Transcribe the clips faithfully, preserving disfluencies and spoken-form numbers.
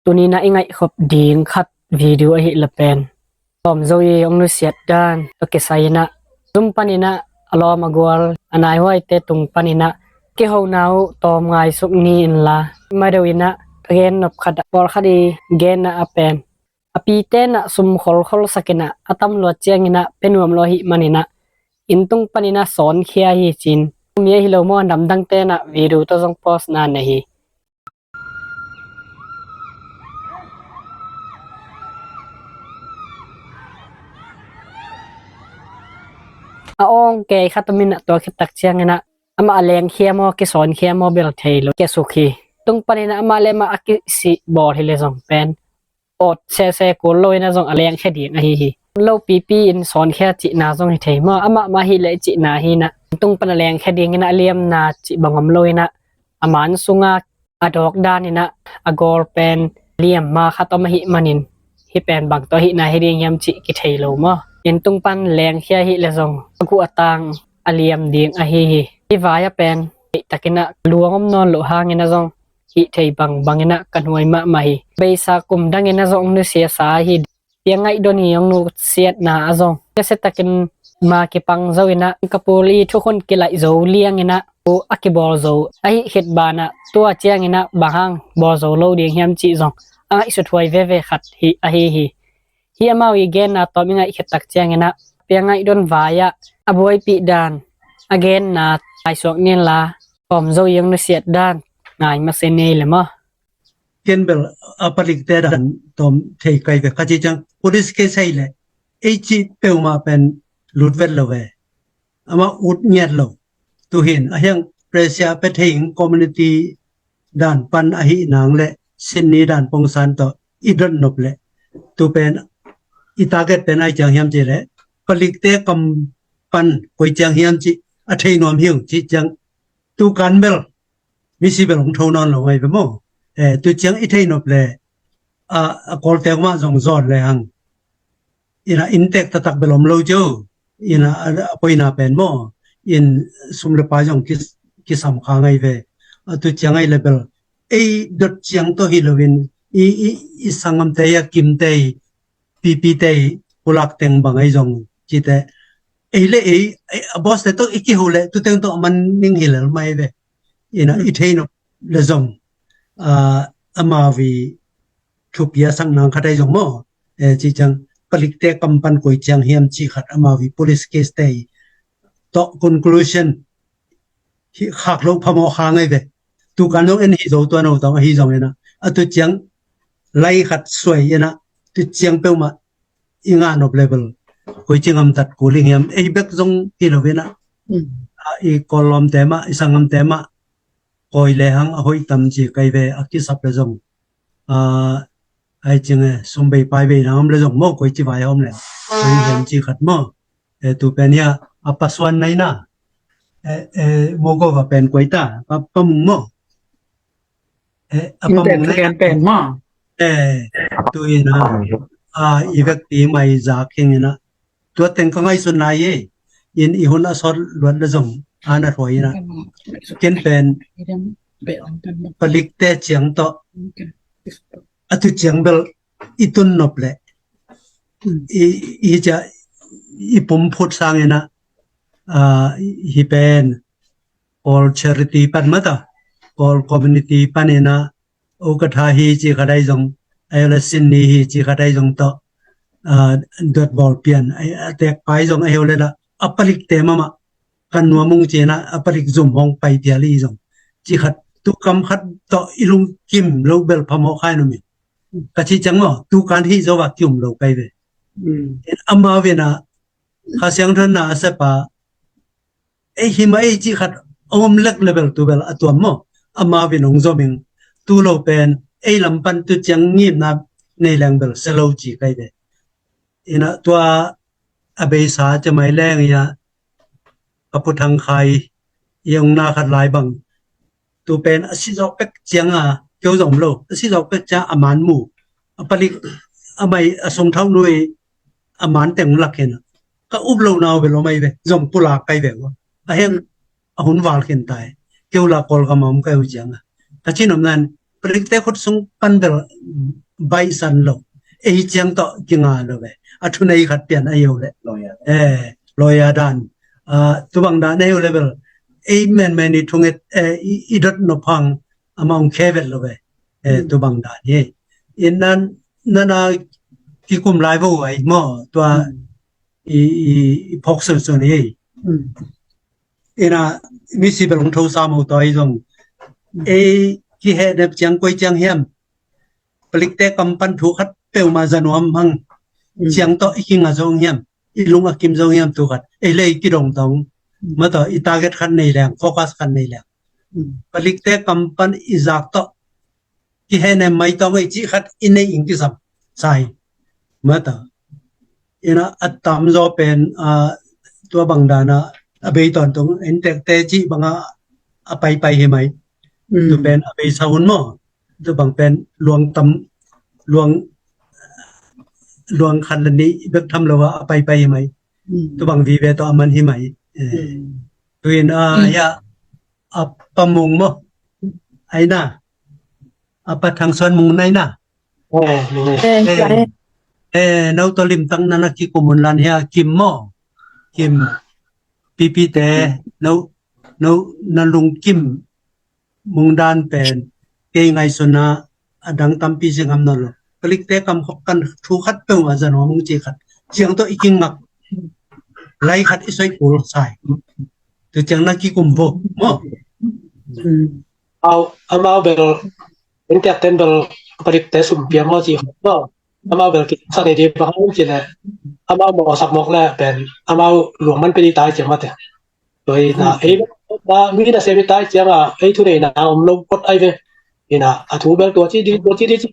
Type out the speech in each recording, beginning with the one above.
Tuni-in ah i ngaihkhop ding khat video ahih leh pen, tawm zo i hong nusiat dan tawh kisai-in ah, Zoom panin ah a lawm a gual a naihuaite tung panin ah kihona uh tawm ngaisuk ni inla, madeuh in ah ka gen nop khat ah, pawlkhat i genna ah pen, a pite in ah sum kholkhol sak in ah, a tam luat ciangin ah pia nuam lo ahih manin ah, inn tung panin ah sawnkhia hi ci-in, mi ahi lo maw, namdangte in ah video tawh zong post na nei hi. A awng kei khat om in ah, tua khit tak ciangin ah amah a lengkhia maw, kisawnkhia maw bel thei lo, kiasuk hi. Tung panin ah amah le amah a kisih bawl hi leh zong pen, awt sese kul lo in ah zong a lengkhia ding ahi hi. Lo pipi in sawnkhia cihna zong hi thei maw, amah mah hi leh cihna hi in ah, tung pan a lengkhia dingin ah a liamna cih bang om lo in ah, a man sunga a dawk dan in ah, a gawl pen liam ma khat om ahih manin, hih pen bang tawh ahihna hi ding hiam cih kithei lo maw. Inn tung pan lengkhia hi leh zong a guh a tang a liam ding ahi hi. Hih vai ah pen, theih takin ah luang om nawn loh hangin ah zong, hih thei bangbang in ah ka nuai mahmah hi. Beisa kum dangin ah zong nusiasa hi. Piang Ngaih Don i hong nusiatna ah zong, nasiatakin ma kipang zo in ah, Singapore i thukhun kilaih zo liang in ah, thu a kibawl zo ahih khit banah, tua ciangin ah bang hang bawl zo lo ding hiam cih zong a ngaihsut huai veve khat hi, ahi hi. Hih amau i genna tawm i ngaih khit tak ciangin ah, Piang Ngaih Don vai ah a buaipih dan, a genna ngaihsuak ni inla, tawm zo i hong nusiat dan ngai masa ni ei le maw. Ken bel a palikte dan tawm thei kai ve, ka ci ciang, police case hi leh ei cih peuhmah pen lut vet lo ve. Amah ut ngiat lo. Tu hi in, a hiang pressure pia thei ing, community dan pan ahih nang le Sydney dan pongsan tawh i dot nop leh, tu pen i target pen ai ciang hiam cih leh, palikte kam pan koi ciang hiam cih a thei nuam hi ung ci ciang, tu kan bel misi bel hong tho nawn lo ngai ve maw. Eh, tu ciang i thei nop leh, a, a Kawlte mah zong zawn le hang, in ah inntek taktak bel om lo cio. In ah a, a poina pen maw, in sum le pai zong ki, kisam kha ngai ve. A tu ciang ai le bel, ei dot ciang tawh hi loin, i, i, i sanggamte, a kimte, pipite, pulak teng bang ai zong cite, ei le ei, ei, a boss te tawh i kiho leh, tu teng tawh a man ning hi lel mai ve. In ah i thei nop le zong, a, amau i thupi a sak nang khat ai zong maw, eh, ci ciang, palikte kam pan koi ciang hiam cih khat, amau i police case te tawh conclusion hi khak lo phamawh kha ngai ve. Tu kan zong en hi zo, tua no tawh ahi zong in ah, a tu ciang lai khat suai in ah, tu ciang peuhmah i ngah nop leh bel koi ci ngamtat kul ing hiam, ei bek zong hi lo in ah, a, i Kawl lawmte mah, i sanggamte mah koi le hang a hoih tam ci kai ve, a kisap le zong, a, ai cing e, sum bei pai bei nang om le zong maw, koi ci vai a om le hang hiam ci khat maw. Eh, tu pen hia, a pasuan nai na, eh, eh, Moldova pen koi ta, pa, pa mung maw. Eh, a pa mung nai na pen maw. Eh, tu in ah, a, i vekpi mai zak hi in ah, tua teng ka ngaihsut nai e. In i hun a sawt luat le zong, a na thuai in ah, ken pen palikte ciang tawh, a tu ciang bel i tun nop leh, i, i cia, i pum phut sang in ah, a, hi pen Kawl charity pan mata, Kawl community pan in ah, Okatha hi ci khat ai zong, ai le Sydney hi ci khat ai zong tawh, a, dot bawl pian, ai, a tek pai zong ai le la, a palikte mahmah kan nuam ung ci in ah, a palik zum hong pai pial i zong ci khat, tu kam khat tawh i lungkim lo bel phamawh kha in om in. Ka ci ciang maw, tu kan hi zo a ki-um lo kai ve. Amau in ah, Kha Siangtho na a sep a, ei hi mah ei cih khat a om lek le bel tu bel a tuam maw. Amau in hong zom ing, tu lo pen ei lam pan tu ciang ngimna nei leng bel sia lo ci kai ve. In ah tua a beisa cia mai leng i ah, ka Pu Thang Khai i hong na khat lai bang, tu pen a si zawk pek ciang a, keu zong om lo, a si zawk pek ciang a man mu, a palik, a mai, a sungthau nui, a man teng lak hi in ah, ka up lo nau ve lo mai ve, zong pulak kai ve ua. A heng, a hun val khin tai, keu la Kawlgam a om kai uh ciang a, ka ci nop nan, palikte khut sung pan bel baihsan lo, ei ciang tawh kinga lo ve. A thunei khat pian a yo le, lawyer dan, tubang dan a yo le bel ei menmen i thunget, i dot nop hang amah ong khe vet lo ve. Tubang dan hi. Innan nana kikum lai vo ai maw, tua i phawk sunsun hi. Ina misi bel ong tho sa maw, tua i zong ei kihehnep ciang koi ciang hiam, palikte kam pan thu khat peuhmah za nuam hang ciang tawh i kinga zong hiam, i lung a kim zong hiam, thu khat ei le i kidongdong mataw, i target khat nei leng, focus khat nei leng, palikte kam pan i zak tawh kihehnep mai tawng ei cih khat i nei ing kisam sa hi mataw. Ina a tamzaw pen tua bang dana a bei tawntung, inntekte cih banga a paipai hi mai. Tu pen a bei sa hun maw, tu bang pen luang tam, luang luang khat le nih bek tham lo a a paipai hi mai. Tu bang vive tawh a man hi mai. Tu in a ya a pa Mung maw, aina, a pa Thang Suan Mung naina. No tawh limtak nana kikum un lan hia, Kim maw? Kim, pipite, no, no na lungkim mungdan pen kei ngaihsutna a dang tampi zing ham nawn lo. Palikte kam khop kan thu khat peuhmah za nuam ung ci khat ciang tawh i kingak lai khat i soih kul sa hi. Tu ciang na kikum vo maw. Amau bel inntekten bel palikte sum pia maw ci khat maw. Amau bel kisa nei di bang hang ci le, amau mawhsak mawk le pen amau luang man pe di tai ciang mate. Tua ina ei na mi na sem i tai cianga ei thuneina om lo kot ai ve. Ina a thu bel tua ci di, tua ci di ci.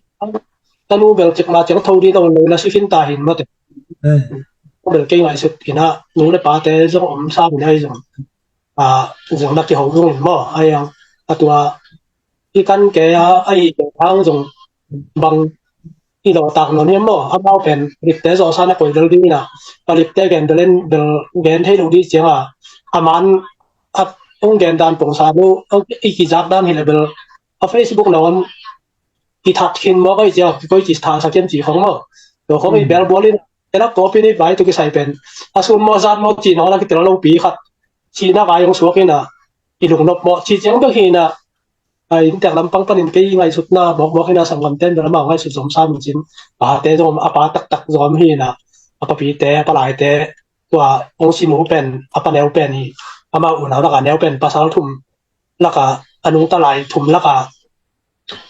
Tanu bel cik ma ciang tho di lo lo na si khin ta hin mate. Bel kei ngaihsut ina nu le pate zong om sa min ai zong a zong na kiho zong in maw, ai ang a tua i kan ke a, a i ke hang zong bang i lo tak nawn hiam maw. Amau pen palikte zawhsa na koi lel ding ina, palikte gen bel en bel gen thei lo ding cianga a man a ong gen dan pongsa lo, i kizak dan hi le bel a Facebook na on i that khin maw, koi ciang koi ci tha sa kiam ci khong maw. Tua khong i bel bual in ena kawpi ni vai tu kisai pen a sun maw zat maw ci nawn a kitel lo pi khat cina vai ong suak ina i lungnop maw ci ciang bek hi ina. A inntek lampang panin kei ngaihsutna mawkmawk hina, sanggamten bel amau ngaihsut zom sa min cin, pate zong a pa taktak zom hina, a papite, a palaite, tua ong simu pen a paneu pen hi. Amau unau laka neu pen pasal thum laka a nungta lai thum laka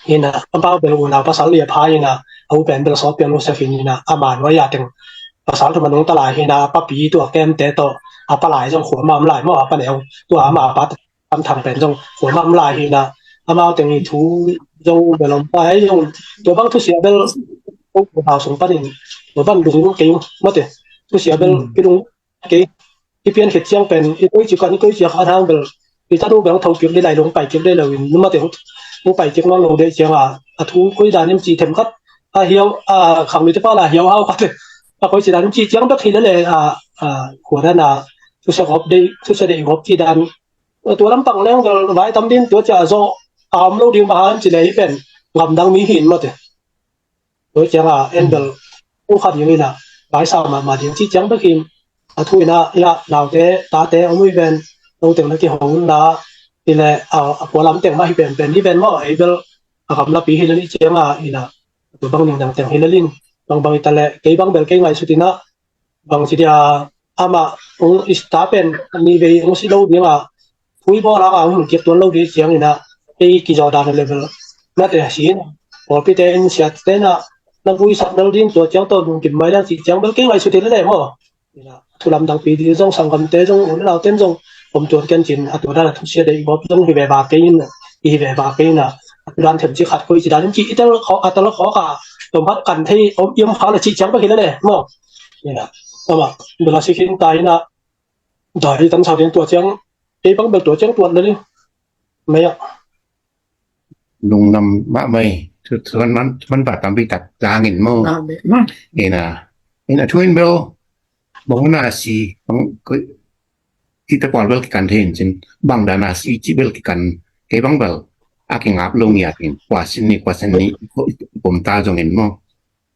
hina, amau bel unau pasal liap hai hina, a u pen bel sawt pian lo sia khin hina, ama nuai a teng pasal thum a nungta lai hina, papi tua kemte tawh a palai zong khua ma om lai maw, a paneu tua ama pa tam thang pen zong khua ma om lai hina, amau teng i thu zong bel om pai zong tua bang thusia bel ko ko hau sung panin tua bang lung kei mate, thusia bel kilung kei. I pian khit ciang pen i koi ci kan i koi ci a khan hang bel i tanu bel tho kik de lai lo, pai kik de lo in mate, pai kik nawn lo de ciang a, a thu koi dan im ci them khat a hiau a khang mi te pa la hiau hau khat a koi ci dan im ci ciang bek hi le le a, a khua dan a thusia gop de, thusia de gop ci dan. Tua lampang leng bel vai tam din tua cia zawh a om lo ding, bang hang ci le hi pen gamdang mi hin mate. Tua cianga en bel u kha ding ina vai sa mahmah ding ci ciang bek hin. A thu ina ina naute tate om ui pen lo teng na kiho un la, ile a pualam teng mah hi pen pen hi pen maw, ei bel a gamlapi hi le ni cianga ina tua bang ningdang teng hi le lin. Bang bang i ta le kei bang bel kei ngaihsut ina bang ci dia amah ong i sta pen ni vei ong si lo dinga thui bawl a ong hun kik tuan lo ding ciang ina ei kizaw dan level nate a sin pawlpite in siatte na na vui sak dal din tua ciang tawh lungkim mai dan ci ciang bel kei ngaihsut hi le le maw. Ina thu lamdang pi ding zong sanggamte zong u le nauten zong om tuan ken cin a tua dan a thusia deih gawp zong hi ve ba kei in i hi ve ba kei ina a tua dan them ci khat koi ci dan in ci i tel khawk a tel khawk a tom hat kan thei om iam kha le ci ciang bek hi le le maw. Ina amah bel a si khin ta ina dai tan sau ding tua ciang kei bang bel tua ciang tuan le ni mai ah. Lungdam mahmah ei. Thu, thu man, man, man ba tampi tak zangin maw. Ina, ina thu in bel bang na si bang ko i ta pawl bel kikan thei in cin bang dan a si ci bel kikan kei bang bel a kingap lo ngiat in, kua sin ni, kua sin ni, pom ta zongin maw.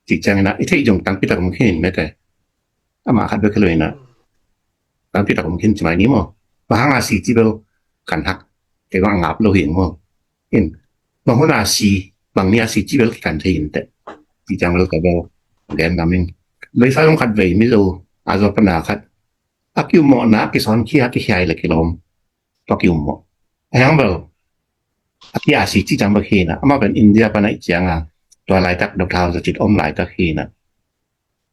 Ci ciangin ah, i theih zong tampi tak om khin in mete. Amah khat bek hi lo in ah, tampi tak om khin ci mai ni maw. Bang hang a si ci bel kan hak, kei bang a ngap lo hi maw. In, bang hun a si, bang ni a si ci bel kikan thei in teh. Ci ciang bel ka bel gen ngam in. Vei sa zong khat vei mi zo, a zo pana khat. A kiummawhna, a kisawnkhiat, a kikhiai le kilawm. Tua kiummawh. A hiang bel, a kia si ci ciang bek hi na. Amah pen India pan a i ciang a. Tua laitak Doctor Hau Za Cin om laitak hi na.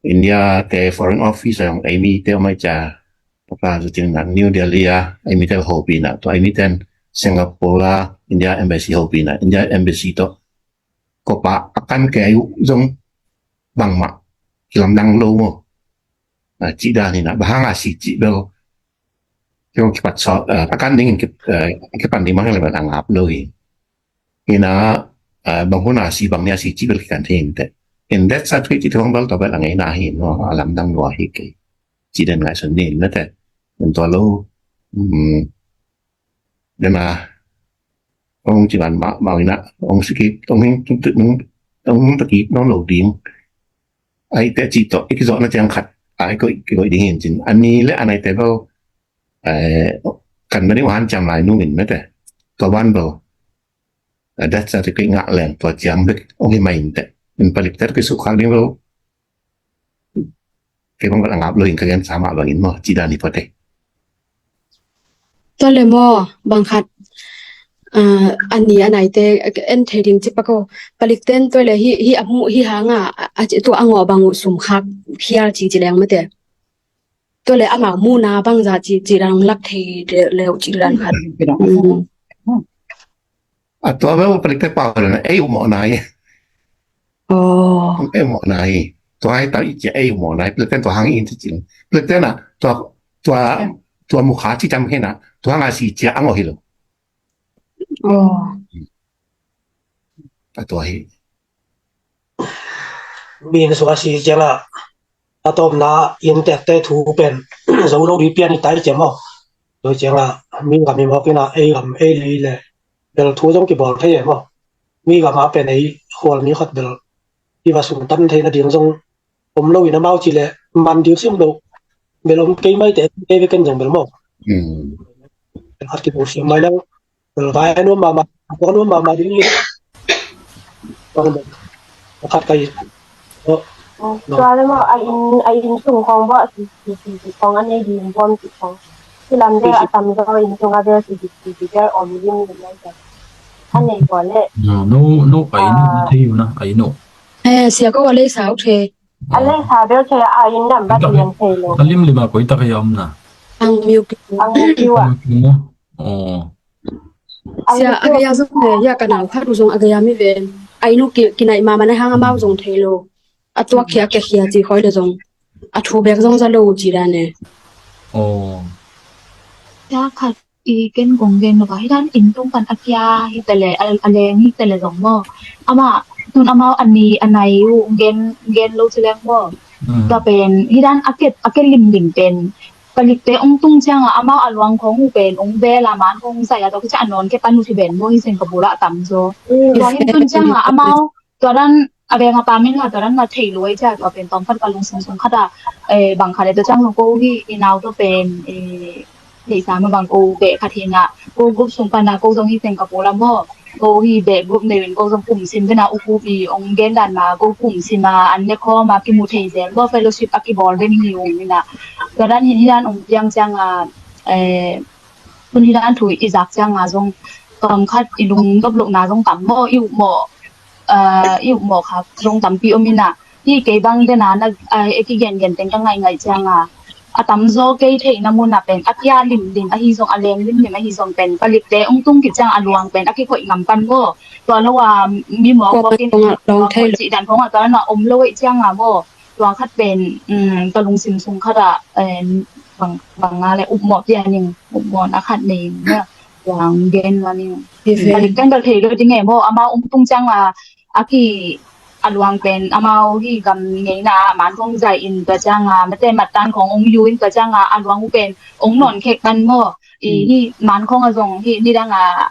India te foreign office a zong ei mite om a i cia. Doctor Hau Za Cin na New Delhi a ei mite hopih na. Tua ei miten Singapore a India embassy hopih na. India embassy tawh kopa a kan kei uh zong bangmah kilamdang lo maw. Ah, cih dan hi na. Bang hang a si cih bel. Kei kipat sawt, ah, a kan ding in kip, ah, kipan ding bang le bang a ngap lo hi. Hi na, ah, bang hun a si bang ni a si cih bel kikan thei in teh. In that certificate cih bang bel tua bel a ngeina hi maw, a lamdang lua hi kei. Cih den ngaihsun ni in mete. In tua lo, um, dena, ong ci ban ma, ma ina, ong sikit, ong hing, ong, ong takit, nong lo ding. Ai te ci to, iki zo na ciang khat, ai ko, iki ko ding hin cin. Ani le anai te bel, eh, kan na ding han ciang lai nung in mete. Tua ban bel, eh, that sa te ki ngak leng, tua ciang bek, ong hi mai in te. In palik te ki suk khak ding bel, kei bang bel a ngap lo in ka gen sa mah bangin maw, ci dan hi pua te. Tua le maw, bang khat, ah, a ni a nai te, en thei ding ci pak o. Palik ten tua le hi, hi a mu, hi hang a, a, a ci tua a ngawh bang uh sum khak hial ci ci leng mate. Tua le amau muna bang za ci, ci dan lak thei le, le ci dan khat. Mm. A tua bel palik te pau le na, ei uh mawh nai. Oh. Ei uh mawh nai. Tua hai ta i cia ei uh mawh nai. Palik ten tua hang in ci cin. Palik ten a, tua, tua, tua mu kha ci cam hen a. Tua hang a si cia ang o hi lo. Oh. A tua hi. Min sua si ciang a. A tawpna in tek te thu pen. Zo lo di pian i tai ciam o. Tua ciang a. Min gam i mawk in a ei gam ei lei le. Bel thu zong kibol thei em aw. Mi gam a pen ei khual mi khat bel i va sung tan theihna ding zong om lo in amau ci le man ding sim lo. Bel om kei mai te kei ve ken zong bel maw. Bel khat kibol sim mai leng bel vai a nuam mama a pok a nuam mama ding i. Khat kai Tua le maw a inn, a inn sung khawng bawh sisisisi khawng a nei ding bawm ci khawng. Ci lam vel a tam zaw inn sung a vel sisisisi vel om lim lim lai cia. A nei kua le. No, no, no, a inn uh na thei uh na, a inn uh. Eh, sia ko a lei sau thei. A lei sa vel thei a inn dam bat lian thei lo. A lim lim a koi tak a om na. Ang miu ki. Ang miu ki wa. Ang miu ki na. Oh. Sia a gaya zong le, ya ka nau khat uh zong a gaya mi ven. A inn uh ki, kinaih mama na hang amau zong thei lo. A tuak khia, kia khia ci khoi le zong. A thu bek zong za lo ci dan e. Oh. Ya khat i ken kong gen lo ka hi dan inn tung pan a kia hi te le, a, a leng hi te le zong maw. Ama, tun amau a ni, a nai uh gen, gen lo ci leng maw. Tua pen, hi dan a ket, a ket lim lim pen. Palikte ong tung cianga amau a luang khong uh pen ong bel a man khong zai a tok cia a nawn ke pan uh hi ben maw hi Singapore a tam zaw. Tua hin tun cianga amau tua dan a veng a pam in la tua dan la thei luai cia tua pen tawm khat ka lungsim sung khat a, eh, bang khat le tua ciang zong ko hi i nau tua pen, eh, thei sa ma bang ko beh khat hi na ko group sung pan a ko zong hi Singapore la maw. Ko hi beh group nei in ko zong kum sim dena u kup i ong gen dan ma ko kum sim a an ne khawm a kimu thei zel maw fellowship a kibawl den hi ung ina. Tua dan hin hi dan ong piang cianga, eh, hun hi dan thu i zak cianga zong tawm khat i lung dop lohna zong tam maw i uh maw, eh, i uh maw kha zong tampi om ina. Hi kei bang dena na, eh, e kigen gen teng ka ngai ngai cianga. A tam zaw kei theihna mun a pen a kia lim lim ahi zong a leng lim lim ahi zong pen palikte ong tung kit ciang a luang pen a kikoih ngam pan maw. Tua lo a mi maw ko kin cih dan khong a tua na om lo ei cianga maw. Tua khat pen, um, ka lungsim sung khat a, em, bang, bang nga le upmawh pian ing, upmawhna khat nei ing na, tua gen man ing. Palik ken bel thei lo ding e maw, amau ong tung cianga, a ki, a luang pen, amau hi gam ngeina, man khong zai in tua cianga, mate matan khong ong yu in tua cianga, a luang uh pen, ong nawn khek pan maw, i hi man khong a zong, hi nidanga,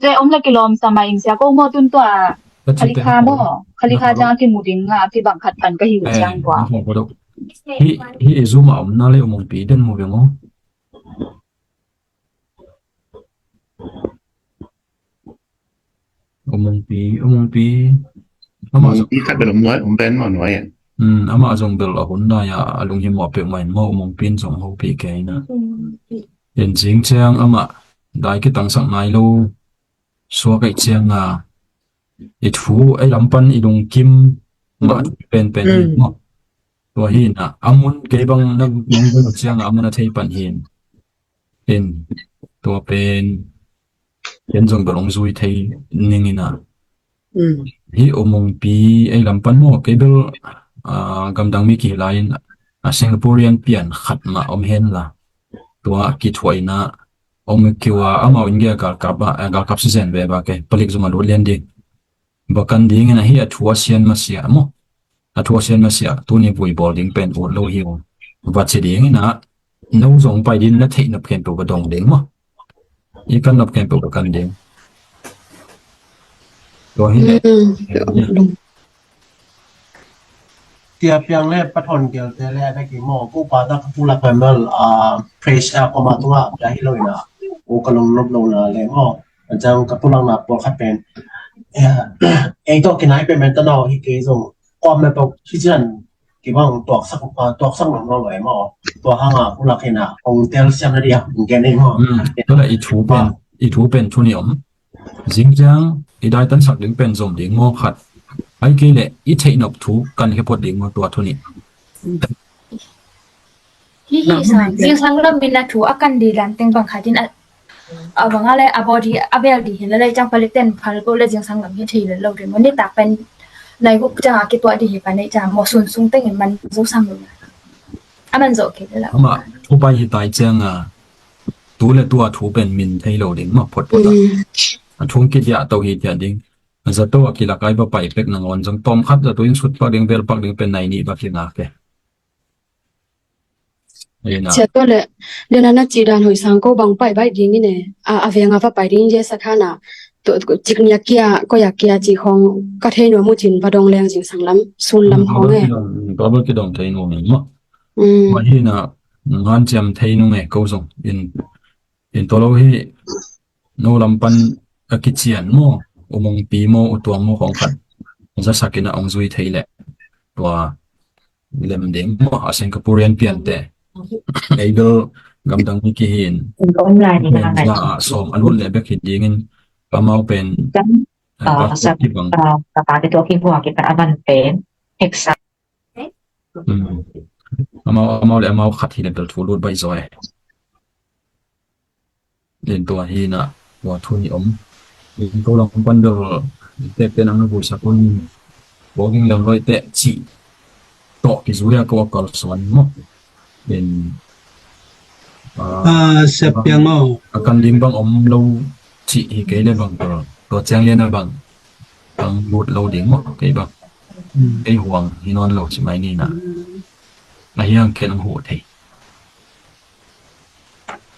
Te om le kilawm sa mah in sia ko maw tun tua. Ka ci te Khalikha maw? Khalikha ciang a kimu ding a kibang khat pan ka hi uh ciang tua. Hi, hi i Zoom a omna le U Mungpi den mu ve maw? U Mungpi, U Mungpi. Amah zong Mungpi khat bel om nuai, om pen maw nuai ah. Hmm, amah zong bel a hun lai a, a lunghimawh peuhmah in maw, U Mungpi in zong hopih kei na. In zing ciang amah dai kitangsak nai lo suak aih ciang a, i thu ei lam pan i lungkim mah thu penpen hi maw. Tua hi na, a mun kei bang na nong ciang a, a mun a thei pan hi. In, tua pen, ken zong bel hong zui thei ning in a. Hih U Mungpi ei lam pan maw, kei bel, ah, gamdang mi kihi lai-in, ah, Singaporean pian khat mah om hen la, tua kithuah in ah, om kei ua, amau in gei galkap ah, eh, galkap sizen ve ba kei, palik zong a lut lian ding. Bakan dingin ahi a thu a sian masiah maw. A thu a sian masiah, tuni vui bawl ding pen ut lo hi ung. Va ci dingin ah, no zong pai ding na theih nop khempeuh va dong ding maw. I kan nop khempeuh va kan ding. Tua hi leh. Mm. Sia Piang le Pathawn Gelte le a vek i maw, ko pa ta ka pulak member, ah, praise, ah, koma tunga pia hi lo ina. Ko ka long nop lo na le maw. Anchang ka pulak na pawlkhat pen. Eh, ei tawh kinai pen men ta nau hi kei zong. Kawm me pawh hi cian kibang tuaksak, ah, tuaksak nop lo lo e maw. Tua hanga pulak ina. Ong tel siam na dia. Ong gen ei maw. Hmm. Tua la i thu pen, i thu pen thu ni om. Zingciang i daitansak ding pen zom ding maw khat. Ai kei leh i theih nop thu kan khia phot ding maw tua thu nih. Hi hi sa, zingsang lam in a thu a kan di dan teng bang khat in a, a bang a le a body a bel di hi la le cang palik ten phal ko le zingsang lam hi thei le lo ri maw ni tak pen nai guk cang a kituah di hi pa nei cang maw sun sung teng in man zo sam lo. A man zo kei le la. Ama thu pai hi tai ciang a tu le tua thu pen min thei lo ding maw phot phot a. Mm. A thung kidiah to hi diah ding. Zato a kilakai va pai pek nangawn zong tawm khat zato in sut pak ding vel pak ding pen nai nih va kingak e. Sia tua le, le na na ci dan hoih sang ko bang pai baih ding in e. A, a veng a va pai ding in je sa kha na. To, to, cik nia kia, ko ya kia ci khong ka thei nuam uh cin va dong leng zingsang lam, sun lam khong e. Tua bel kidong thei nuam in maw. Mm. Mah hi na, ngan ciam thei nung e ko zong in. In tua lo hi, no lam pan a kician maw, U Mungpi maw, U Tuang maw khong khat. Zasak in a ong zui thei leh. Tua lem ding maw, a Singaporean piante. Ei bel gamdang mi kihi in. Ong lai ni na ngai. Za sawm a lut leh bek hi ding in, amau pen. Kan, eh, ah, passport sa, kibang. Ah, sa pa te tua ki hua kita a man pen. Exact. Hmm. Amau, amau le amau khat hi le bel thu lut baih zaw e. Len tua hi na, tua thu ni om. Len tua lam pan bel tek te nang na vui sa kun. Bawking lem loi te ci. Tok ki zui a ko a kal suan maw. Len, ah, ah, Sia Piang aw. A kan ding bang om lo ci hi kei le bang tua. Tua ciang lian a bang. Bang lut lo ding maw, kei bang. Hmm. Kei huang hi nawn lo ci mai ni na. A hiang khen ang hu thei.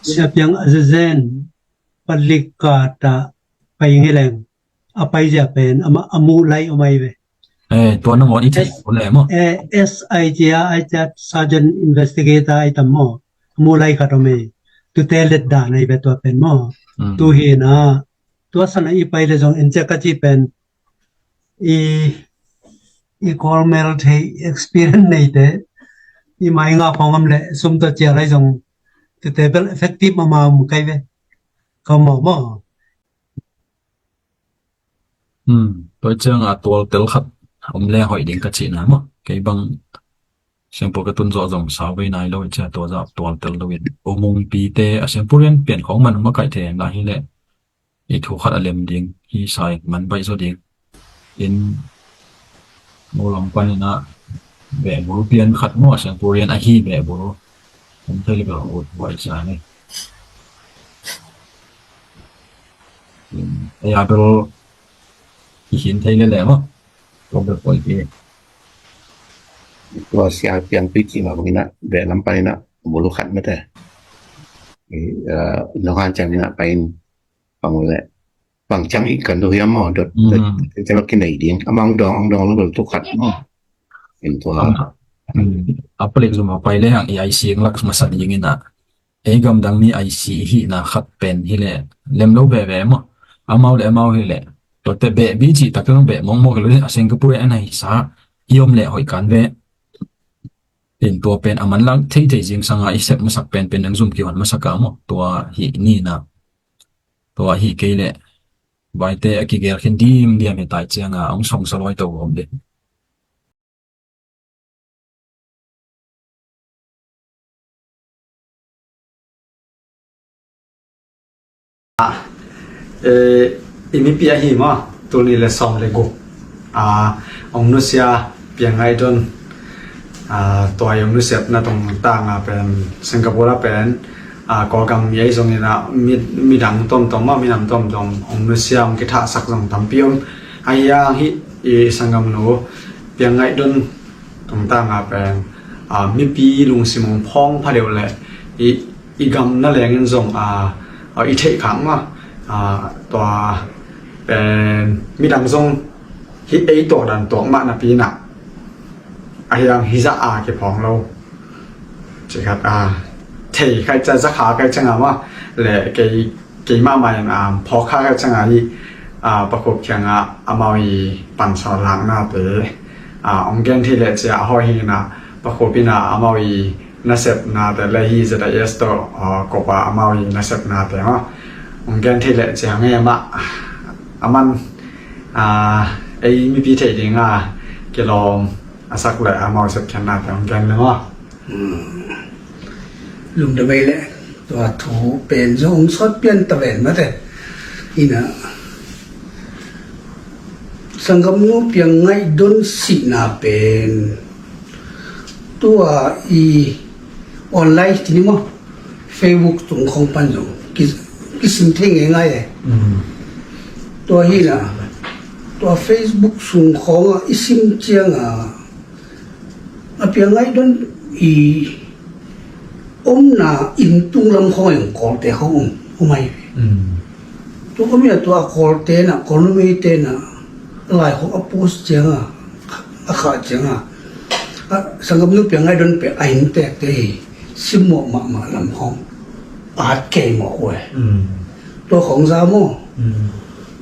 Sia Piang a zezen palik ka ta pai ngi leng. A pai zia pen, a ma, a mu lai om ai ve. Eh, tua na ngon i thei ko le maw. Eh, S I G A, ai tia Sergeant Investigator ai tam maw. A mu lai khat om ai. Tu te let da nai ve tua pen maw. Hmm. Tu hi na. Tua sana i pai le zong en cia ka ci pen. I, i Kawlmel thei experience nei te. I mai nga khong am le sum to cia lai zong. Tu te bel effective ma ma mu kai ve. Ka maw maw. Hmm, tua ciang a tual tel khat om le hoih ding ka cihna maw. Kei bang siangpua ka tun zawh zong sau vei nai lo i cia tua zah tual tel lo in. U Mungpi te a Singaporean pian khawng man um a kaih thei lai hi leh. I thu khat a lem ding hi sa in man baih zaw ding. In Mulam panin ah beh bul pian khat maw, Singapore in ahi beh bul. Kan thei le bel ut buai sa ni. Ei a bel i hin thei le le maw. Tua bel poi pi. Tua sia pian pi ci ma bangin ah beh lam panin ah bul khat mate. Nong han ciang in ah pain pang le. Bang ciang i kan do hiam maw, dot, dot, dot, dot kinei ding. Amang dong, ang dong lo tu khat maw. In tua. A palik zum a pai le hang i I C ang lak masa ding in a. Ei gamdang mi I C hi na khat pen hi le. Lem lo veve maw. Amau le amau hi le. Tua te beh bi ci tak tang beh mong mong lo a Singapore an hi sa. I om le hoi kan ve. In tua pen a man lang thei thei zing sanga i sep masak pen pen nang zum ki hon masak a maw. Tua hi ni na. Tua hi kei le. Vaite a kigel khin dim diam hi tai cianga ong song sa loi to om de. Eh, i mipi ahi maw, tul nih le sawm le guk. A, ong nusia Piang Ngaih Don, a, tua i ong nusiatna tungtanga pen Singapore a pen, a, Kawlgam mi ahi zongin a, mi, midang tuamtuam mah, minam tuamtuam ong nusia, ong kithahsak zong tampi om. Ahi hang hih i sanggamnu Piang Ngaih Don tungtanga pen, a, mipi lungsim ong phawng phadeuh leh i, i gam na lengin zong, a, a, i theih khak mah, a, tua pen midang zong hih ei tuak dan tuak mah napi-in a, ahi hang hih zah a kiphawng lo. Ci khat, a, thei kha i ciang, za kha kha i ciang a mah, le kei, kei mahmah in, a, phawk kha kha i ciang a hih, a, Pa Khup kiangah amau i pansawn laknate, a, ong gen thei leh ci a, a hoih hi-in a, Pa Khup in a amau i nasepnate le hih Z I S tawh, a, kop a amau i nasepnate mah ong gen thei leh ci a, hang e mah, a man, a, ei mipi theih dinga kilawm a sak leh amau sepkhiatnate ong gen leng aw. Lungdam ei leh, tua thu pen zong ong sawt pian ta ven mate. Ina, sanggamnu Piang Ngaih Don sihna pen tua i online ci ni maw, Facebook tung khong pan zong ki, kisim thei ngeingai e. Tua hi-in a, tua Facebook sung khawngah i sim ciangah a Piang Ngaih Don i omna inn tung lam khawng in Kawlte khawng om, om ahi ve. Tua om in a, tua a Kawlte in a, Kawl numeite in a, a lai khawng a post ciangah, a khah ciangah, a, sanggamnu Piang Ngaih Don pen a inntekte hi, simmawh mahmah lam khawng a hat kei mawk uh e. Tua khawng za maw.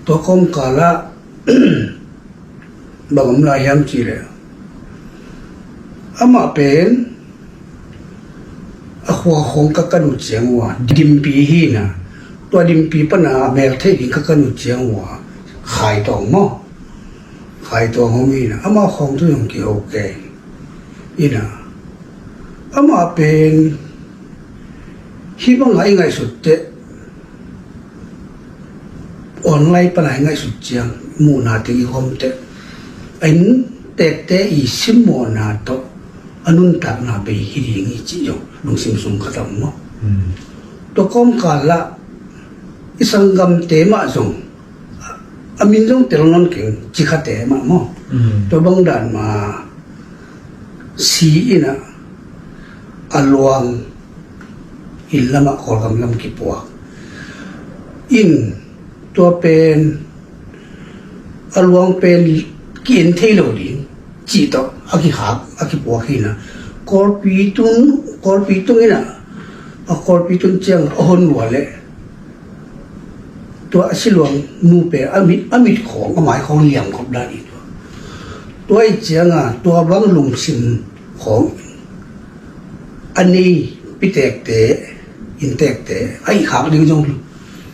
Tua kawmkalah bang om lai hiam cih leh, amah pen a khua khawng ka kan uh ciang uh a, Dimpi hi-in a, tua Dimpi pan a mel theih ding ka kan uh ciang uh a, Khaitawng maw, Khaitawng om hi-in a, amah khawng tawh zong kiho kei in a, amah pen hih bangah i ngaihsut teh, online pan a i ngaihsut ciang, muhna teng i khawm teh, a inntekte i simmawhna tawh a nuntakna bei hi ding hi cih zong lungsim sung khat ah om maw. Tua kawmkalah i sanggamte mah zong a min zong tel nawn keng, ci khate mah maw. Tua bang dan mah si in a, a luang inn lamah Kawlgam lam kipuak in, tua pen a luang pen ki-en thei lo ding cih tawh a kikhak, a kipuak hi-in a, Kawlpi tung, Kawlpi tung in a, a Kawlpi tung ciang a hon lua leh tua a siluang nu pen a mit, a mit khawng, a mai khawng liam khop dan hi tua. Tua ahih ciangah tua bang lungsim khawng a nei pitekte, inntekte a hih khak ding zong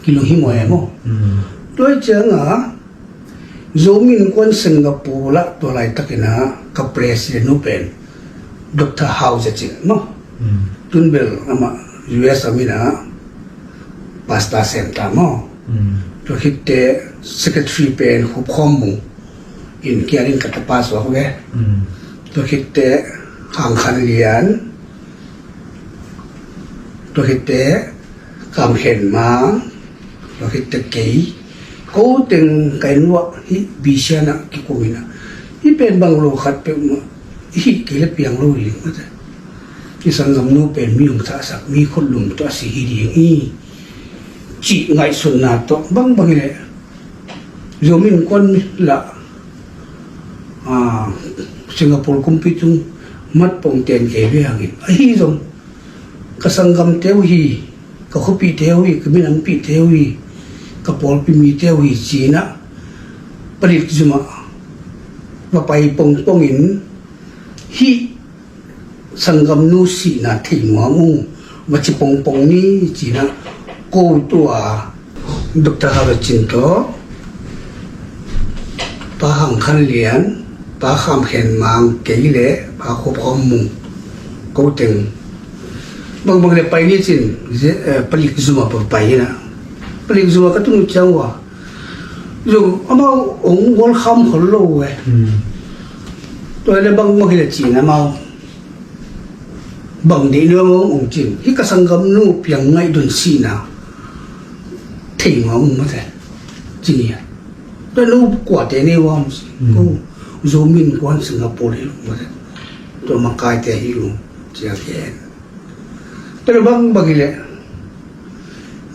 kilunghimawh e maw. Tua ahih ciangah Zomi Innkuan Singapore ah tua laitakin a ka president nu pen Doctor Hau Za Cin maw. Tun bel amah U S a om in a, pastor sem ta maw. Tua khitteh secretary pen Khup Khawm Mung in kiang in ka tapa suak ve. Tua khitteh Hang Khan Lian, tua khitteh Kam Khen Mang, tua khitteh kei, ko teng ka inn uah hih Bisian ah kikum in a, hih pen bang lo khat peuhmah i hih kei leh piang lo ding mate. I sanggamnu pen mi hong thahsak, mi khutlum tawh a si hi ding hi cih ngaihsutna tawh bangbang hi leh Zomi Innkuan lah, a, Singapore kumpi tung mat pongten kei ve hangin, ahi zong ka sanggamte uh hi, ka khuapihte uh hi, ka minampihte uh hi, ka pawlpi mite uh hi ci-in a, palik zum ah va pai pongpong in, hih sanggamnu sihna thei nuam ung, va ci pongpong ni ci-in a, ko tua Doctor Hau Za Cin tawh, Pa Hang Khan Lian, Pa Kam Khen Mang, kei le Pa Khup Khawm Mung, ko teng bangbang le pai ni ci-in, eh, palik zum ah va pai in a, palik zum ah ka tun uh ciang uh a, Zong amau ong welcome khol lo e. Tua le bang mah hi le cin amau bang dih nuam ong cin hi ka sanggamnu piang ngaih dun sihna thei nuam ong mate. Cin hi a tua nu kuate nei uam si ko zo min kuan Singapore hi lo mate. Tua makaite hi lo cia ken. Tua le bang bang hi le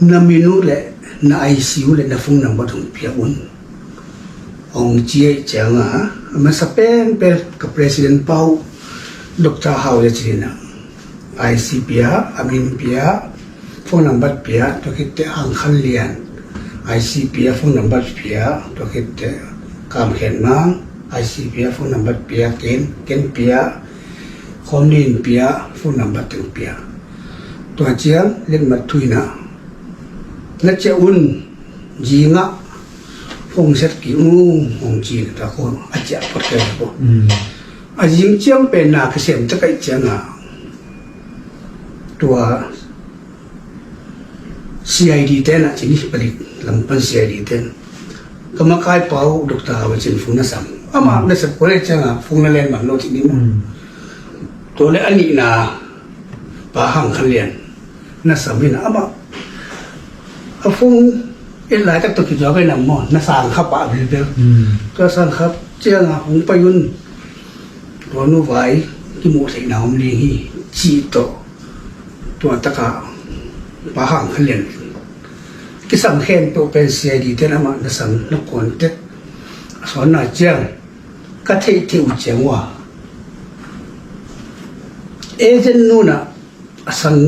na min uh le na I C uh le na phone number hong pia un. Ong ci ei cianga a masa penpen ka president pau Doctor Hau le cina I C pia, a min pia, phone number pia, tua khitte Hang Khan Lian I C pia, phone number pia, tua khitte Kam Khen Mang I C pia, phone number pia, ken ken pia, khom nin pia, phone number teng pia. Tua ciang letmat thuina na cia un zinga hong set ki ung hong ci na ta ko a cia pot kai ko. A zing ciang pen na ka sem ta kai cianga tua C I D ten a cini palik lampan C I D ten ka makai pau Doctor Hau a cin phone na sam. Ama na sep ko le cianga phone na len man lo cini ma. Tua le a nihna pa Hang Khan Lian na sam hi na ama a phone et lai tak tua ki tua kai nam maw na sang khap a bilbel. Tua sang khap cianga hong pai un tua nu vai ki muh theihna om ling hi ci tawh tua taka pa Hang Khan Lian kisam khen tua pen C I D ten ama na sam na kuan tek a sawn na ciang ka theih theih uh ciang ua agent nuna a sang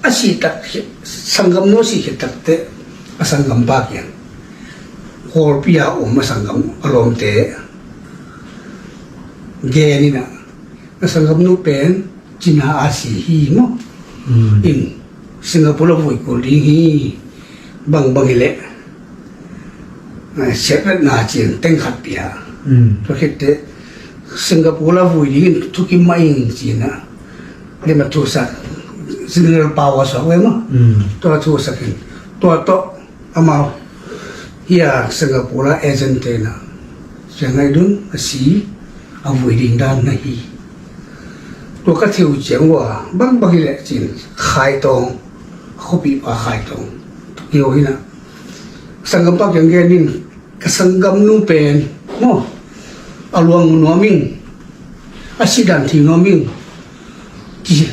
a si tak sanggamnu a si khit takte a sanggampa kiang Kawlpi a um a sanggam a lawmte gen ina a sanggamnu pen cina a si hi maw. In Singapore a vui kul ding hi bang bang hi leh siatvetna cin teng khat pia. Tua khitte Singapore a vui dingin thukim mah in cina lima thusak General Power suak ve maw. Tua thusak in tua tawh amau hi a Singapore a agent tena siangai dun a si a vui ding dan na hi. Tua ka theu ciang ua bang bang hi leh cin Khaitawng a khuapi pa Khaitawng hi ho hi na sanggampa kiang gen in ka sanggamnu pen maw a luang nuam ing a sidan thei nuam ing ci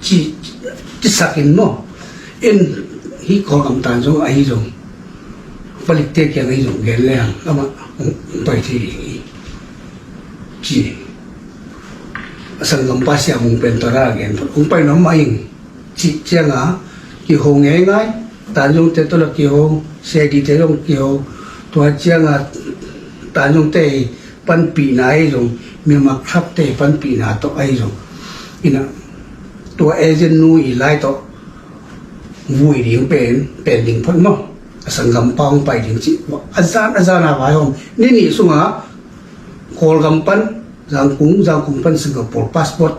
ci ci sak in maw. En hi Kawlgam tan zong ahi zong palikte kiang ahi zong gen leng amah hong pai thei ding hi ci a sanggampa siam hong pen tua ra gen hong pai nuam mah ing. Cih cianga kiho ngeingai tanzungte tawh la kiho C I D te zong kiho tua cianga tanzungte i panpihna ei zong mimak thapte i panpihna tawh ei zong ina tua agent nu i lai tawh vui ding pen pen ding phot maw a sanggampa hong pai ding cih a zan a zan a vai hom ni nih sunga Kawlgam pan Zangkung, Zangkung pan Singapore passport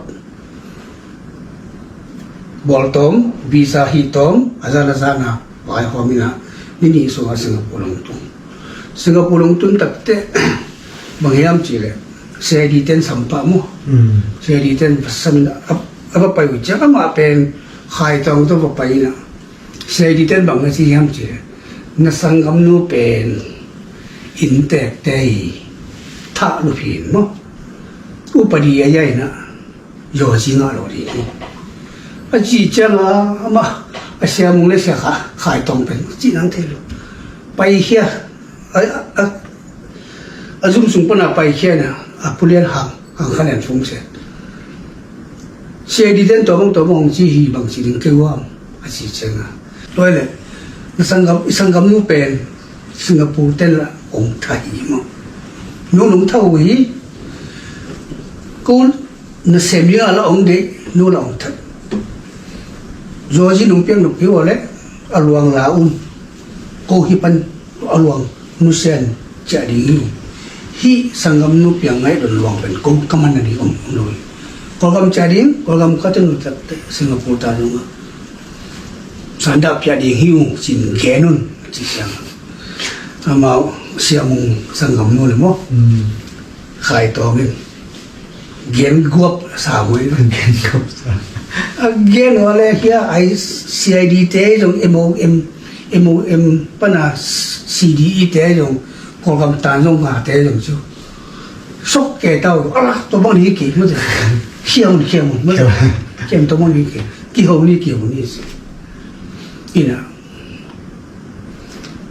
bawl tawm, visa hih tawm a zan a zan a vai hawm ina ni nih sungah Singapore hong tung. Singapore hong tun takte bang hiam cihleh C I D ten sampah maw. C I D ten sam ina a va pai uh ciang amah pen Khaitawng tawh va pai ina C I D ten bang na ci hiam cihleh na sanggamnu pen inntekte i thah luphin maw. Upadi a yaina zawzi ngah lo ding hi. A ci cianga amah a sia mung le sia kha Khaitawng pen ci nang thei lo. Paikhia a, a, a zum sung pana paikhia na a pulian hang hang khan en fung se. C I D ten tawmang tawmang hong ci hi bang ci ding kei uam a ci cianga. Tua le na sanggam i sanggamnu pen Singapore ten la hong thah hi maw. Nu nong thah uh hi. Ko na sem ia la hong deih nu la hong thah. Zawzi nong piak nop hi uh le a luang la un. Ko hi pan a luang nusian ciah ding hi. Hih sanggamnu piang ngaih don luang pen ko ka man na ding om lo hi. Kawlgam ciah ding Kawlgam ka tun uh tak Singapore ta zong a sandah piah ding hi uh cin gen un ci siang. Amau siamung sanggamnu le maw? Khai tawm in gen guap sa uh hi. Gen guap sa. A gen uh a le hia ai C I D te zong M O M, M O M pana C D E te zong Kawlgam tan zong ngate zong cu sok ke tau a la to bang ni ke mate. Khiam khiam mate. Khiam to bang ni ke. Kiho ni kiho ni si. Ina.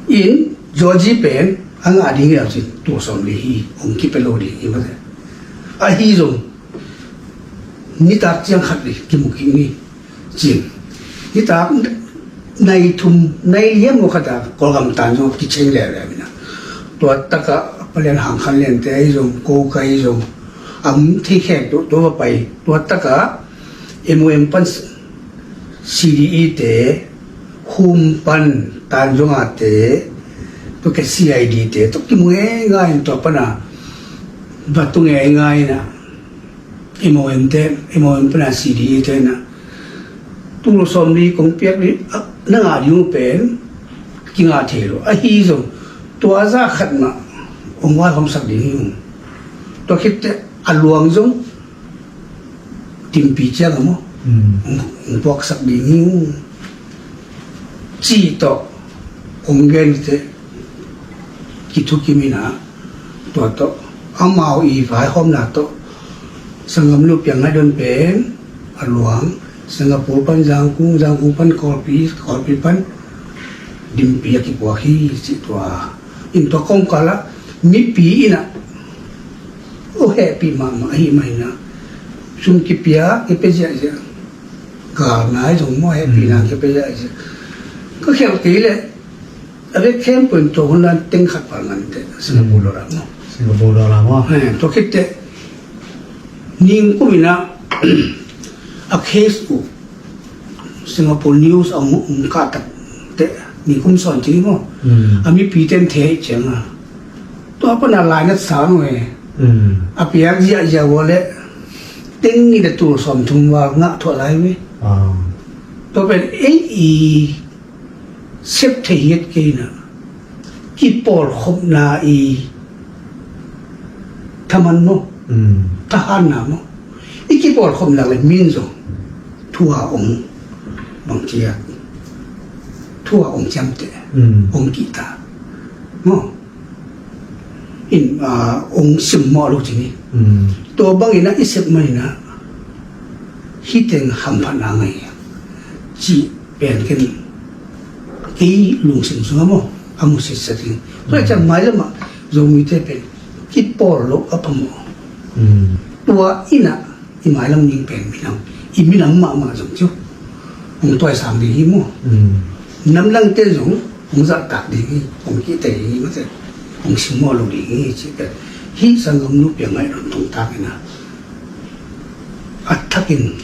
In Georgie pen a ngah ding hi a cin tua sawm li hi hong kipia lo ding hi mate. Ahi zong nitak ciang khat li kimu kik ni cin. Nitak nai thum nai liam lo khat a Kawlgam tan zong kicheng leuleu ina. Tua taka palian hang khan lian te ahi zong ko ka ahi zong am thei khek tua tua pai tua taka M O M pan C D E te, hum pan tan zonga te, tua ke C I D te, tua kimu ngei ngai in tua pana va tu ngei ngai na. M O M te, M O M pana C D E te na. Tul sawm li kong piak li, a, na ngah ding uh pen, kingah thei lo. Ahi zong, tua za khat mah, ong vai hom sak ding hi ung. Tua khit te, a luang zong, timpi ciang a maw. Hong puaksak ding hi uh. Cih tawh hong gen te kithukim ina tua tawh amau i vaihawmna tawh sanggamnu piang ngai don pen a luang Singapore pan Zangkung, Zangkung pan Kawlpi, Kawlpi pan Dimpi a kipuak hi cih tua. In tua kongkal ah mipi ina uh hehpih mahmah ahi mah ina sum kipia kipia ziahziah. Galnai zong maw hehpihna kipia ziahziah. Ka khialh kei leh a vek khempeuh in tua hun lan teng khat pal ngan teh Singapore dollar maw. Singapore dollar maw. Tua khit teh ningkum ina a case uh Singapore news a hong kah tak teh ningkum sawn ci ni maw. A mipi ten thei ciang a tua pana lainat sang uh e. A piak ziahziah uh leh teng nih le tul sawm thum val ngah thuah lai uh e. Tua pen ei i sep thei hiat kei na kipawlkhopna i thaman maw. Thahanna maw. I kipawlkhopna le min zong thu a ong bang ciat thu a ong ciamteh ong kihta maw. In ong simmawh lo ci ni. Tua bangin a i sep manina hiteng hamphatna ngai cih pen ken kei lungsim sungah maw a mu sitset ding. Tua i ciang mailamah Zomite pen kipawl loh a phamawh. Tua ina i mailam ding pen minam i minam mahmah zong cu hong tuaisang ding hi maw. Namdangte zong hong zahtak ding hi, hong kihtei ding hi mate, hong simmawh lo ding hi cih pen hih sanggamnu piang ngaih don tungtak ina a thakin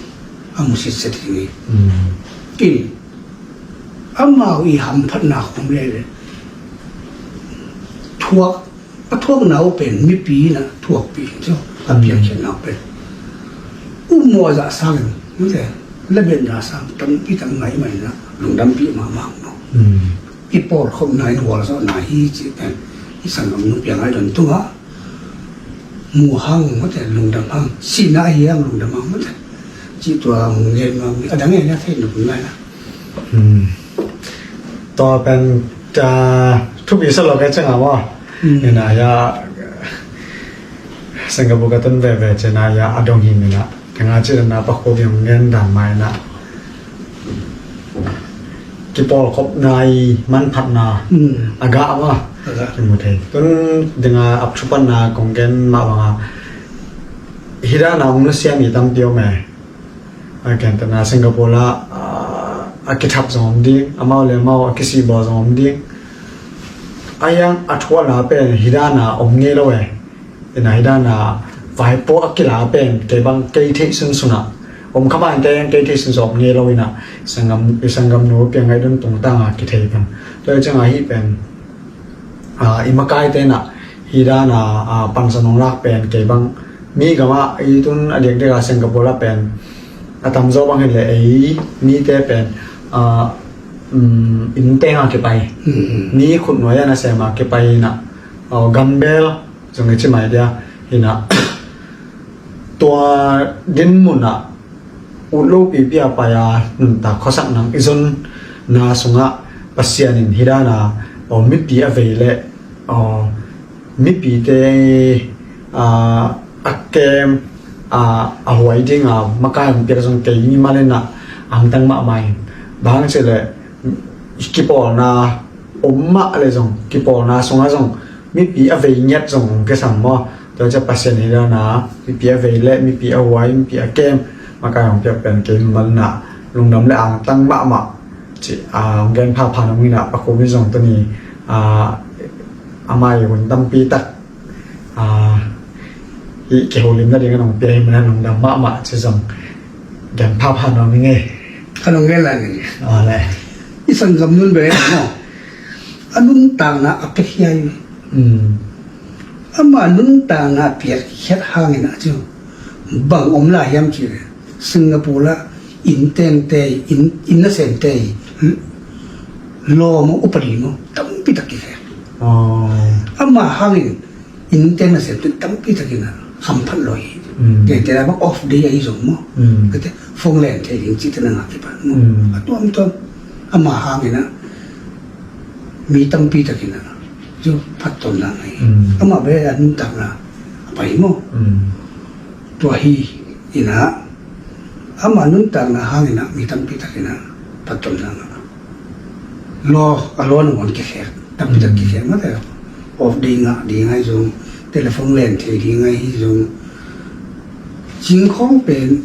a mu sitset ding hi. Kin amau i hamphatna khum lele thuak a thuakna uh pen mipi ina thuakpih in cu a piangkhiatna uh pen ummawh zah sangin mute labenna sang tampi tak ngai mah ina lungdampih mahmah maw. I pawlkhopna in hualzawhna hi cih pen i sanggamnu piang ngaih don tungah mu hang mute lungdam hang sihna ahi hang lungdam hang mute cih tua hong ngen mah a dang ngen a thei nupun ngaihna. Tua pen thupi sa lo kei cianga maw. Ina ya Singapore ka tun veve cina ya a dong hi mina kanga cina na pakhubi hong ngen dan mai na kipawlkhopna i manphatna a gah maw. Kimu thei tun dinga ap thupatna kong gen mah banga hidana hong nusia mi tampi om e. A kentena Singapore ah a kithap zong om ding, amau le amau a kisihbawl zong om ding. A hiang a thuakna pen hidana om ngei lo e. Ina hidana vaipo a kila pen kei bang kei theih sunsunah om kha bang kei kei theih sunsun om ngei lo ina sanggam i sanggamnu piang ngaih don tungtanga kithei pen tua i cianga hih pen i makaite na hidana pansan hong lak pen kei bang mi gamah i tun a diakdiaka Singapore ah pen a tamzaw bang hileh ei mite pen um, inn teng a kipai. Ni khut nuai a nasem a kipai inah, uh, gambel zong i ci mai dia inah, tua dinmun ah ut lo pipi a pai a nuntak khuasak nang i zonna sungah Pasian in hih dan a, uh, mipi a vei le, uh, mipite, aa, a kem, aa, a huai dinga makai hong piak zong kei mimal inah a hangtang mahmah in. Bang hang cih leh kipawlna om mah leh zong, kipawlna sungah zong mipi a vei ngiat zong hong kisam maw? Tua ciang Pasian hih dan a mipi a vei le mipi a huai, mipi a kem makai hong piak pen kei mimal inah lungdam le a hangtang mahmah cih, aa, hong gen phapha nuam inah, Pa Kumi zong tuni, aa, a mai hun tampi tak, aa, i kihoulimna ding a nong pia hi manin lungdam mahmah ci zong gen phapha nuam ing ei. Ka nong gen lai ning. Aw le. I sanggam nun bek maw, a nuntakna a pia hiai. Mm. Ama nuntakna a piatkhiat hangin a ci bang om lai hiam cih leh Singapore ah inn tengte, inn, inn nasemte, lawm aw, upadi maw, tampi tak kikhel. Aw. Ama hangin inn teng nasemte tampi takin a hamphat lo hi. Mm. Kei te la bang off day ahi zong maw. Mm. Kei te phone len thei ding cihte na ngah kipan maw. Mm. A tuamtuam ama hangin a mi tampi takin a, cu phattuamna ngah hi. Mm. Ama bek a nuntakna a pai maw. Mm. Tua hi inah, ama nuntakna hangin a mi tampi takin a phattuamna ngah. Law, a law nangawn kikhel, tampi tak kikhel mah te. Off day ngah ding ahi zong, telephone len thei ding ahi zong. Cing khawng pen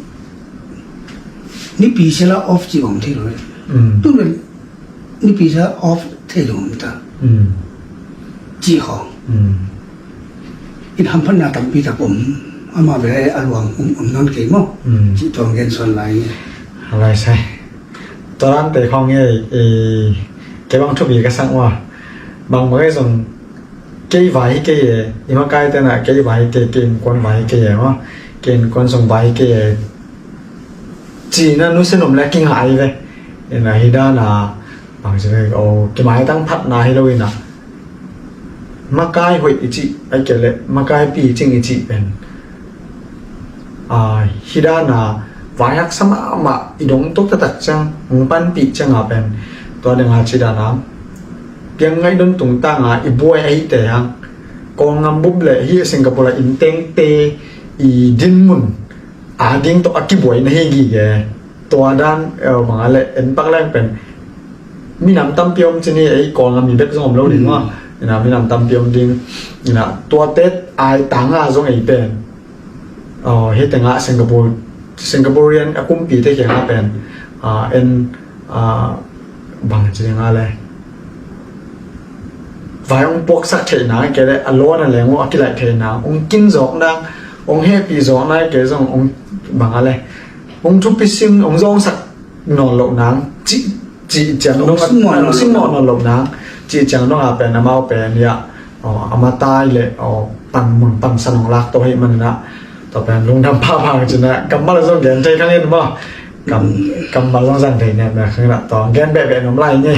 nipi sela off cih bang thei lo. Mm. Tu pen nipi sela off thei lo om ta. Mm. Cih khawng. Mm. In hamphatna tampi tak om, ama bek a luang om, om nawn kei maw. Mm. Cih tuang gen suan lai nge. Alright, sai. Tua dan te khawng nge, eh, kei bang thupi ka sang ua. Bang bang ei zong kei vai hi kei e, i makai te na kei vai hi kei, kei innkuan vai hi kei e maw. Kei innkuan zong vai hi kei e. Cihna nusia nuam le kingah ahi ve. Ina hih dan a, bang ci ve, aw, kimaitang phatna hi lo ina. Makai hoih i cih, ahih kei leh makai picing i cih pen, a, hih dan a, vai haksa mahmah i dong tuk taktak ciang, hong panpih ciang a pen, tua ding a cih dan a, piang ngaih dong tungtang a, i buai ahih teh hang, Kawlgam bup leh hih Singapore a inn tengte i dinmun a ding tawh a kibuai na hi gige. Tua dan, eh, bang a leh en pak leng pen minam tampi om ci ni, ei Kawlgam mi bek zong om lo ding maw. Mm. Ina minam tampi om ding. Ina tuate ai tanga zong ei pen, oh, hih tengah Singapore, Singaporean a kumpite kiangah pen, ah, en, ah, bang ci ding a leh, vai hong puaksak theihna, kei leh a lawn a leng uh a kilaih theihna, hong kin zawkna, hong hehpih zawkna, kei zong hong bang a leh, hong thupi sin, hong zawngsak nawn loh nang, cih, cih ciang dong, hong simmawh nawn loh nang, cih ciang dong a pen amau pen ia, aw, a matai leh, aw, pan mun pansan hong lak to hi manin ah, tua pen lungdam phapha ci na, kammal zong gen thei khang in maw, kam, kammal zong zang thei ne, me khang in ah, tua gen behbeh nuam lai ni.